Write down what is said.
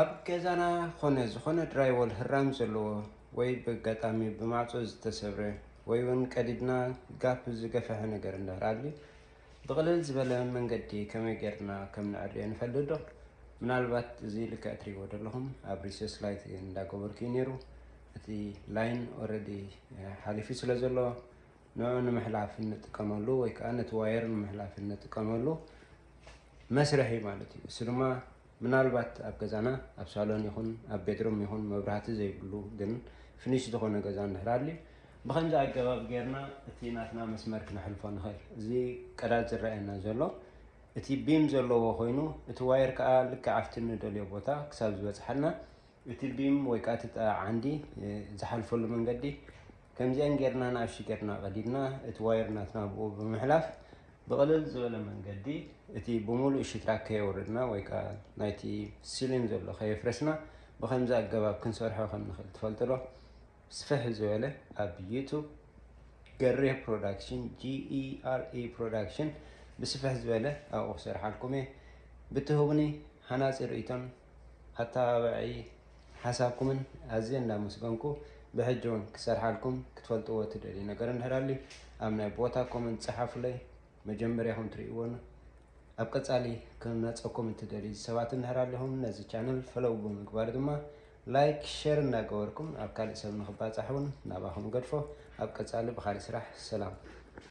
ኣብ ገዛና ኾነ ዝኾነ ድራይወል ህራም ዘለዎ ወይ ብኣጋጣሚ ብማዕጾ ዝተሰብረ ወይ እውን ቀዲድና ጋፕ ዝገፈሐ ነገር እንድሕር ኣልዩ፣ ብቕልል ዝበለ መንገዲ ከመይ ጌርና ከም ንዕርዮ ንፈልጥ ዶ? ምናልባት እዚ ልክዕ ትሪእዎ ዘለኹም ኣብ ሪሶርስ ላይት እንዳገበርኩ እዩ ነይሩ። እቲ ላይን ኦረዲ ሓሊፉ ስለ ዘሎ ንዑ ንምሕላፍ እንጥቀመሉ ወይ ከዓ ነቲ ዋየር ንምሕላፍ እንጥቀመሉ መስርሒ ማለት እዩ። እሱ ድማ ምናልባት ኣብ ገዛና ኣብ ሳሎን ይኹን ኣብ ቤድሩም ይኹን መብራህቲ ዘይብሉ ግን ፍኒሽ ዝኾነ ገዛ እንድሕር ኣልዩ ብኸምዚ ኣገባብ ጌርና እቲ ናትና መስመር ክነሕልፎ ንኽእል። እዚ ቀዳድ ዝረኣየና ዘሎ እቲ ቢም ዘለዎ ኮይኑ እቲ ዋየር ከዓ ልክዕ ኣብቲ ንደልዮ ቦታ ክሳብ ዝበፅሓልና እቲ ቢም ወይ ከዓ እቲ ጠ- ዓንዲ እ፣ ዝሓልፈሉ መንገዲ ከምዚአን ጌርና ንኣሽቱ ጌርና ቀዲድና እቲ ዋየር ናትና ብኡ ብምሕላፍ ብቕልል ዝበለ መንገዲ እቲ ብምሉእ ሽትራ ከየውርድና ወይ ከዓ ናይቲ ሲሊን ዘሎ ከየፍረስና ብኸምዚ ኣገባብ ክንሰርሖ ከም ንኽእል ትፈልጡ ዶ? ስፍሕ ዝበለ ኣብ ዩቱብ ገሬ ፕሮዳክሽን፣ ጂኢአርኤ ፕሮዳክሽን ብስፍሕ ዝበለ ኣብኡ ክሰርሓልኩም እየ። ብትህቡኒ ሃናፂ ርእይቶን ኣተባባዒ ሓሳብኩምን ኣዝየ እንዳመስገንኩ ብሕጂ እውን ክሰርሓልኩም ክትፈልጥዎ ትደልዩ ነገር እንድሕር ኣልዩ ኣብ ናይ ቦታ ኮመንት ጸሓፉለይ። መጀመርያኹም ትርእይዎን ኣብ ቀጻሊ ክመጸኩም እትደልዩ ሰባት እንድሕር ኣለኹም ነዚ ቻነል ፈለው ብምግባር ድማ ላይክ ሸር እንዳገበርኩም ኣብ ካልእ ሰብ ንክባጻሕ እውን ናባኹም ገድፎ። ኣብ ቀጻሊ ብካልእ ስራሕ ሰላም።